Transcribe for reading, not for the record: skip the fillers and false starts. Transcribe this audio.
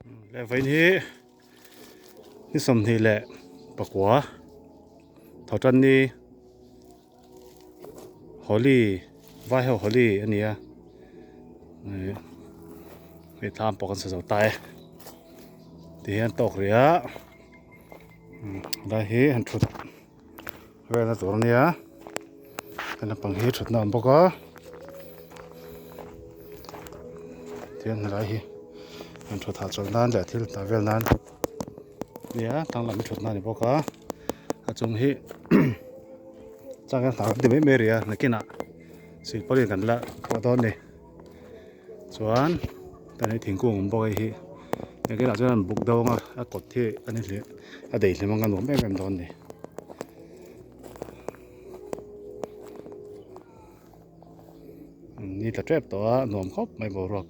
Leh vawiin hi ni 24 thawhtan ni Holi vai ho Holi a ni a ih hei thlam pawh kan sa zo ta e tihian tawk rih a helai hi han thut velna tur a nia he lampang hi thutna a awm bawk a tihian helai hi han thut hahchawlh nan leh thil tah vel nan nia tlang lam hi thutna a ni bawk a a chung hi changel hnah kan ti mai mai rih a nakinah silpauline kan la pawh dawn a ni chuan tah hian thingkung a awm bawk a hei hi nakinah chuan an buk deuh ang a a kawt hi a ni hleh a dei hlim ang a nuam em em dawn a ni. Ni tla tep tawh a nuam khawp mai boruak.